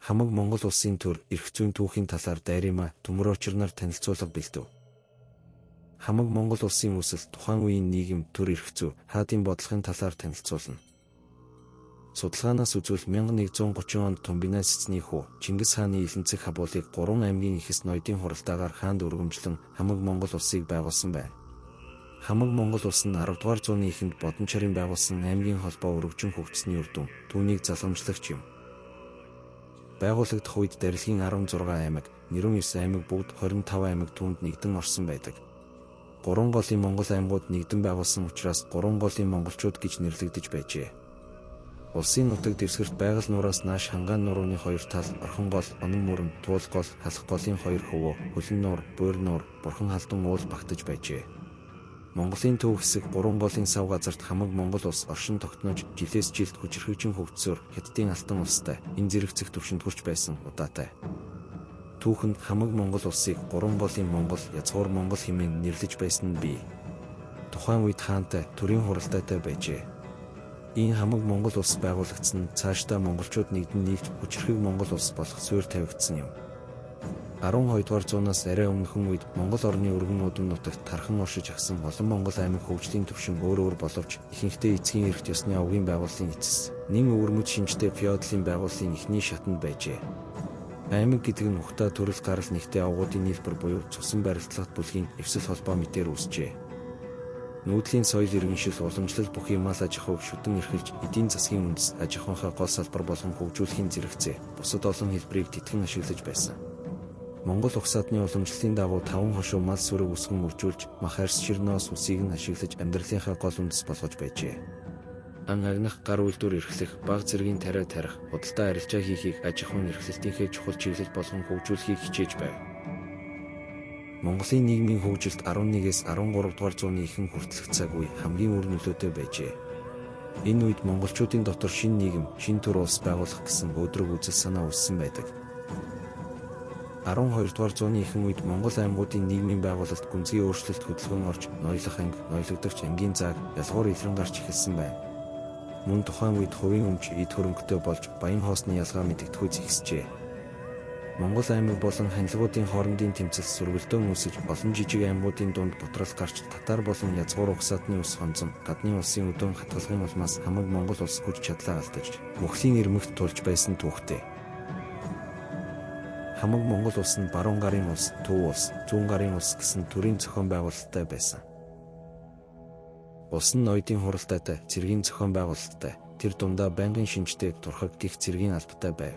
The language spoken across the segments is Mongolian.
Хамаг Монгол улсын төр эрх зүйн түүхийн талаар дайрима төмөр очирнаар танилцуулга бэлдэв. Хамаг Монгол улсын үүсэл тухайн үеийн нийгэм төр эрх зүй хаадын бодлогын талаар танилцуулна. Судалгаанаас үзвэл 1130 онд Тумбинай цэцний хүү Чингис хааны Илэнцэг хабуулыг 3 аймгийн эхэс ноёдын хуралдаагаар хаанд өргөмжлөн хамаг Монгол улсыг байгуулсан байна. Хамаг Монгол улс нь 10 дугаар зууны эхэнд Бодончарын байгуулсан аймгийн холбоо өргөжин хөгжсөний үр дүн түүнийг залгамжлагч юм. Байгуулагдах үед Дарилгын 16 аймаг, 99 аймаг бүгд 25 аймаг түүнд нэгдэн орсон байдаг. Гурван голын Монгол аймагуд нэгдэн байгуулсан учраас гурван голын монголчууд гэж нэрлэгдэж байжээ. Улсын нутаг дэвсгэрт байгаль нуураас нааш Хангаан нурууны хоёр тал, Орхон гол, Онон мөрөн, Туул гол, Халах голын хоёр хөвөө, Хөлн нуур, Буйр нуур, Бурхан халдун уул багтаж байжээ. Монголын төв хэсэг гурван голын сав газарт хамаг Монгол улс оршин тогтнож жилээс жилд хүчирхэгжин хөгжсөөр Хятадын алтан улстай энэ зэрэгцэх түвшинд хүрч байсан удаатай. Түүхэнд хамаг Монгол улсыг гурван голын Монгол, язгуур Монгол хэмээн нэрлэж байсан нь бий. Тухайн үед хаантай төрийн хуралдаатай байжээ. Энэ хамаг Монгол улс байгуулагдсан нь цаашдаа монголчууд нэгдэн нийлж хүчирхэг Монгол улс болох суурь тавигдсан юм. 12 дугаар зуунаас арай өмнөхөн үед Монгол орны өргөн уудам нутагт тархан оршиж агсан олон Монгол аймаг хөгжлийн түвшин өөр өөр боловч ихэнхдээ эцгийн эрхт ёсны овгийн байгууллын эцэс нэн өвөрмөц шинжтэй феодлын байгууллын эхний шатанд байжээ. Аймаг гэдэг нь ухтаа төрөл гарал нэгтээ овгуудын нийлбэр буюу цусан барилдлагат бүлгийн эвсэл холбоо мэтээр үүсжээ. Нүүдлийн соёл иргэншил уламжлал бүхий мал аж ахуйг шүтэн эрхэлж эдийн засгийн үндэс аж ахуйнхаа гол салбар болгон хөгжүүлэхийн зэрэгцээ бусад олон хэлбэрийг тэтгэн ашиглаж байсан. Монгол угсаадны уламжлалын дагуу таван хошуу мал сүрэг өсгөн үржүүлж мах арьс ширноос үсийг нь ашиглаж амьдралынхаа гол үндэс болгож байжээ. Ан агнах гар үйлдвэр эрхлэх, баг зэргийн тариа тарих, худалдаа арилжаа хийхийг аж ахуйн эрхлэлтийнхээ чухал чиглэл болгон хөгжүүлэхийг хичээж байв. Монголын нийгмийн хөгжилд 11-ээс 13 дугаар зууны ихэнх хүртэлх цаг үе хамгийн үр нөлөөтэй байжээ. Энэ үед монголчуудын дотор шинэ нийгэм, шинэ төр улс байгуулах гэсэн өөдрөг үзэл санаа үүссэн байдаг. 12 дугаар зууны ихэнх үед Монгол аймагуудын нийгмийн байгуулалт гүнзгий өөрчлөлт хөдөлгөөн орж, ноёлох анги, ноёлогдогч ангийн зааг, ялгуур илрэн гарч эхэлсэн байна. Мөн тухайн үед хувийн өмч эд хөрөнгөтэй болж баян хоосны ялгаа мэдэгдэхүйц ихсжээ. Монгол аймаг болон ханилгуудын хоорондын тэмцэл сөргөлдөөн үүсэж олон жижиг аймагуудын дунд бутрал гарч татар болон язгуур угсаадны ус хонзон гадны улсын өдөөн хатгалгын улмаас хамаг Монгол улс хүч чадлаа алдаж мөхлийн ирмэгт тулж байсан түүхтэй. Хамаг Монгол улс нь баруун гарын улс, Төв улс, зүүн гарын улс гэсэн төрийн зохион байгуулалттай байсан. Улс нь ноёдын хуралдаатай, цэргийн зохион байгуулалттай, тэр дундаа байнгын шинжтэй турхаг гих цэргийн албатай байв.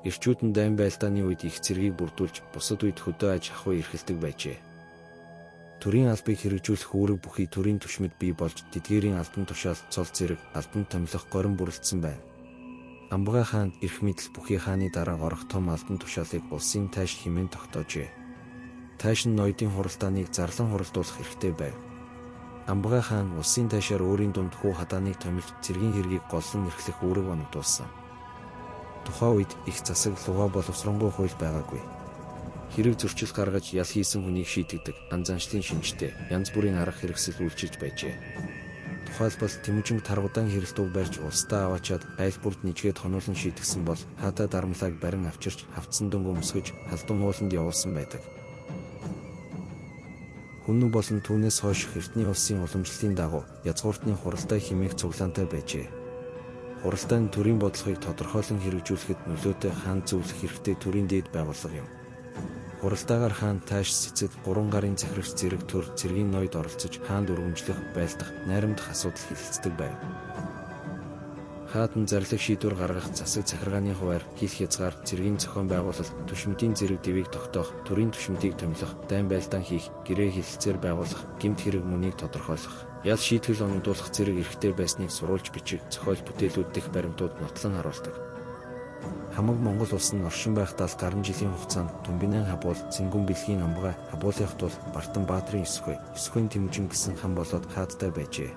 Эрчүүд нь дайн байлдааны үед их цэргийг бүрдүүлж, бусад үед хөдөө аж ахуй эрхэлдэг байжээ. Төрийн албыг хэрэгжүүлэх үүрэг бүхий төрийн түшмэд бий болж, тэдгээрийн албан тушаал, цол зэрэг, албан томилох горим бүрэлдсэн байна. Амбагай хаанд эрх мэдэл бүхий хааны дараа орох том албан тушаалыг улсын тайш хэмээн тогтоожээ. Тайш нь ноёдын хуралдааныг зарлан хуралдуулах эрхтэй байв. Амбагай хаан улсын тайшаар өөрийн дунд хүү хадааныг томилж цэргийн хэргийг голлон эрхлэх үүрэг оногдуулсан. Тухайн үед их засаг лугаа боловсронгуй хууль байгаагүй. Хэрэг зөрчил гаргаж ял хийсэн хүнийг шийтгдэг ан заншлын шинжтэй янз бүрийн арга хэрэгсэл үйлчилж байжээ. Тухайлбал Тэмүүжинг таргудаан хэрэлтуг барьж улсдаа аваачаад айл бүрд нэжгээд хонуулан шийтгсэн бол хаатаа дарамлааг барин авчирч хавцсан дөнгө өмсгөж халдун ууланд явуулсан байдаг. Хүннү болон түүнээс хойш Эрдний улсын уламжлалын дагуу язгууртны хуралдаа хэмээх цуглаантай байжээ. Хуралдаа нь төрийн бодлогыг тодорхойлон хэрэгжүүлэхэд нөлөөтэй хаан зөвлөх хэрэгтэй төрийн дээд байгууллага юм. Хуралдаагаар хаан тааш цэцэд гурван гарын захирагч зэрэг төр цэргийн ноёд оролцож хаанд өргөмжлөх, байлдах, найрамдах асуудал хэлэлцдэг байв. Хаад нь зарлиг шийдвэр гаргах засаг захиргааны хуваар, хил хязгаар, цэргийн зохион байгуулалт, түшмэдийн зэрэг дэвийг тогтоох, төрийн түшмэдийг томилох, дайн байлдаан хийх, гэрээ хэлэлцээр байгуулах, гэмт хэрэг мөнийг тодорхойлох, ял шийтгэл оногдуулах зэрэг эрхтэй байсныг сурвалж бичиг, зохиол бүтээлүүд дэх баримтууд нотлон харуулдаг. Хамаг Монгол улс нь оршин байх 70 гаруй жилийн хугацаанд Тумбинан хабуул, Цэнгүн бэлгийн амбагай, Хабуулын тул, Бартан Баатрын Есхой, Есхойн Тэмүүжин гэсэн хан болоод хаадтай байжээ.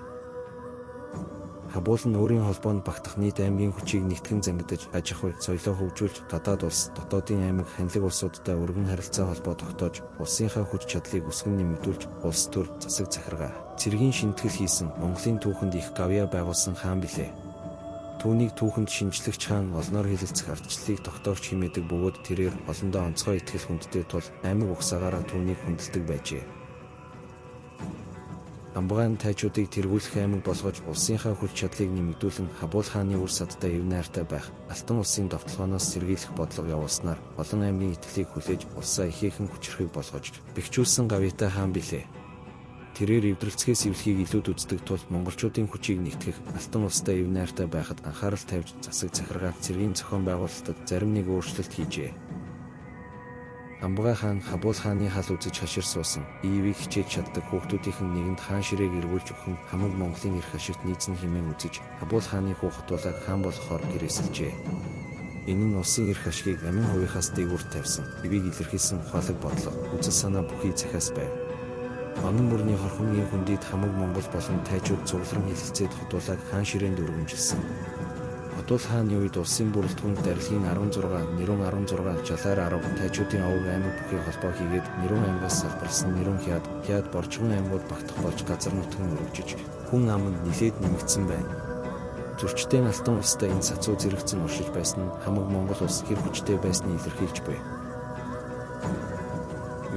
Хабуул нь өөрийн холбоонд багтах нийт аймгийн хүчийг нэгтгэн зангидаж, аж ахуй, соёлоо хөгжүүлж, гадаад улс, дотоодын аймаг, ханилаг улсуудтай өргөн харилцаа холбоо тогтоож, улсынхаа хүч чадлыг өсгөн нэмэгдүүлж, улс төр, засаг захиргаа, цэргийн шинэтгэл хийсэн Монголын түүхэнд их гавьяа байгуулсан хаан билээ. Түүнийг түүхэнд шинжлэгч хаан олноор хэлэлцэх ардчлалыг тогтоогч хэмээдэг бөгөөд тэрээр олондоо онцгой итгэл хүндтэй тул аймаг угсаагаараа түүнийг хүндэлдэг байжээ. Амбагай нь тайчуудыг тэргүүлэх аймаг болгож улсынхаа хүч чадлыг нэмэгдүүлэн Хабуул хааны үр садтай эв найртай байх, Алтан улсын довтолгооноос сэргийлэх бодлого явуулснаар олон аймгийн итгэлийг хүлээж улсаа ихээхэн хүчирхэг болгож бэхжүүлсэн гавьяатай хаан билээ. Тэрээр эвдрэлцгээс эвлэхийг илүүд үздэг тул монголчуудын хүчийг нэгтгэх, Алтан улстай эв найртай байхад анхаарал тавьж засаг захиргаа, цэргийн зохион байгуулалтад зарим нэг өөрчлөлт хийжээ. Амбагай хаан Хабуул хааны хал үзэж хашир суусан, ивийг хичээж чаддаг хүүхдүүдийнх нь нэгэнд хаан ширээг эргүүлж өгөх нь хамаг Монголын эрх ашигт нийцнэ хэмээн үзэж, Хабуул хааны хүү Хатуулаг хаан болохоор гэрээсэлжээ. Энэ нь улсын эрх ашгийг амин хувийнхаас дээгүүр тавьсан, ивийг илэрхийлсэн ухаалаг бодлого, үзэл санаа бүхий захиас байв. Онон мөрний хорхомгийн хөндийд хамаг Монгол болон тайчууд цугларан хэлэлцээд Хатуулаг хаан ширээнд өргөмжилсөн. Хатуул хааны үед улсын бүрэлдэхүүнд Дарилгын 16, Нэрүн 16, Жалаар 10, Тайчуудын овог аймаг бүхий холбоо хийгээд Нэрүн аймгаас салбарласан Нэрүн Хяад, Хяад Боржгон аймагуд багтах болж газар нутаг нь өргөжиж, хүн ам нь нэлээд нэмэгдсэн байна. Зөрчтэй Алтан улстай энэ сацуу зэрэгцэн оршиж байсан нь хамаг Монгол улс хэр хүчтэй байсныг илэрхийлж буй.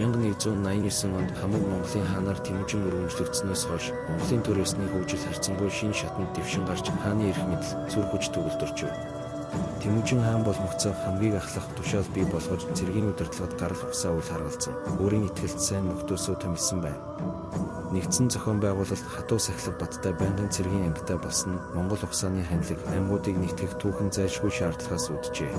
1189 онд хамаг Монголын хаанаар Тэмүүжин өргөмжлөгдснөөс хойш Монголын төр ёсны хөгжил харьцангуй шинэ шатанд дэвшин гарч хааны эрх мэдэл, сүр хүч төгөлдрчв. Тэмүүжин хаан болмогцоо хамгийн ахлах тушаал бий болгож цэргийн удирдлагад гарал угсаа үл харгалзан өөрийн итгэлт сайн нөхдөөсөө томилсон байна. Нэгдсэн зохион байгуулалт хатуу сахилга баттай байнгын цэргийн ангитай болсон нь Монгол угсааны ханилаг аймагуудыг нэгтгэх түүхэн зайлшгүй шаардлагаас үүдчээ.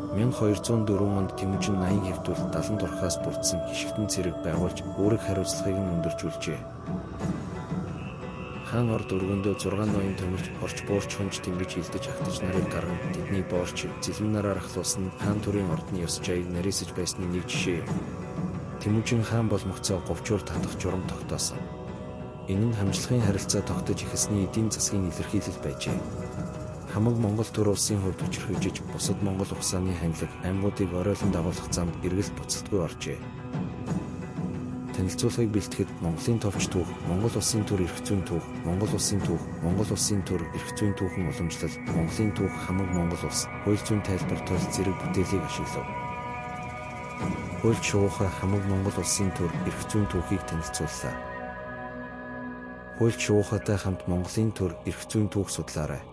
1204 онд Тэмүүжин 80 хэвтүүл 70 дурхаас бүрдсэн хишгтэн цэрэг байгуулж үүрэг хариуцлагыг нь өндөржүүлжээ. Хаан орд өргөндөө 6 ноён томилж хорч буурч хонж тэнгэж илдэж агтаж нарыг гарган тэдний боорч зэлэм нараар ахлуулсан нь хаан төрийн ордны ёс жаяг нарийсаж байсны нэг жишээ юм. Тэмүүжин хаан болмогцоо говчуур татах журам тогтоосон. Энэ нь хамжлахын харилцаа тогтож эхэлсний эдийн засгийн илэрхийлэл байжээ. Хамаг Монгол төр улсын хувьд хүчирхэгжиж бусад Монгол угсааны ханилаг аймагуудыг оройлон дагуулах замд эргэлт буцалтгүй оржээ. Танилцуулгыг бэлтгэхэд Монголын товч түүх, Монгол улсын төр эрх зүйн түүх, Монгол улсын түүх, Монгол улсын төр эрх зүйн түүхэн уламжлал, Монголын түүх, хамаг Монгол улс, хууль зүйн тайлбар тул зэрэг бүтээлийг ашиглав. Хуульч шуухай хамаг Монгол улсын төр эрх зүйн түүхийг танилцууллаа. Хуульч шуухайтай хамт Монголын төр эрх зүйн түүх судлаарай.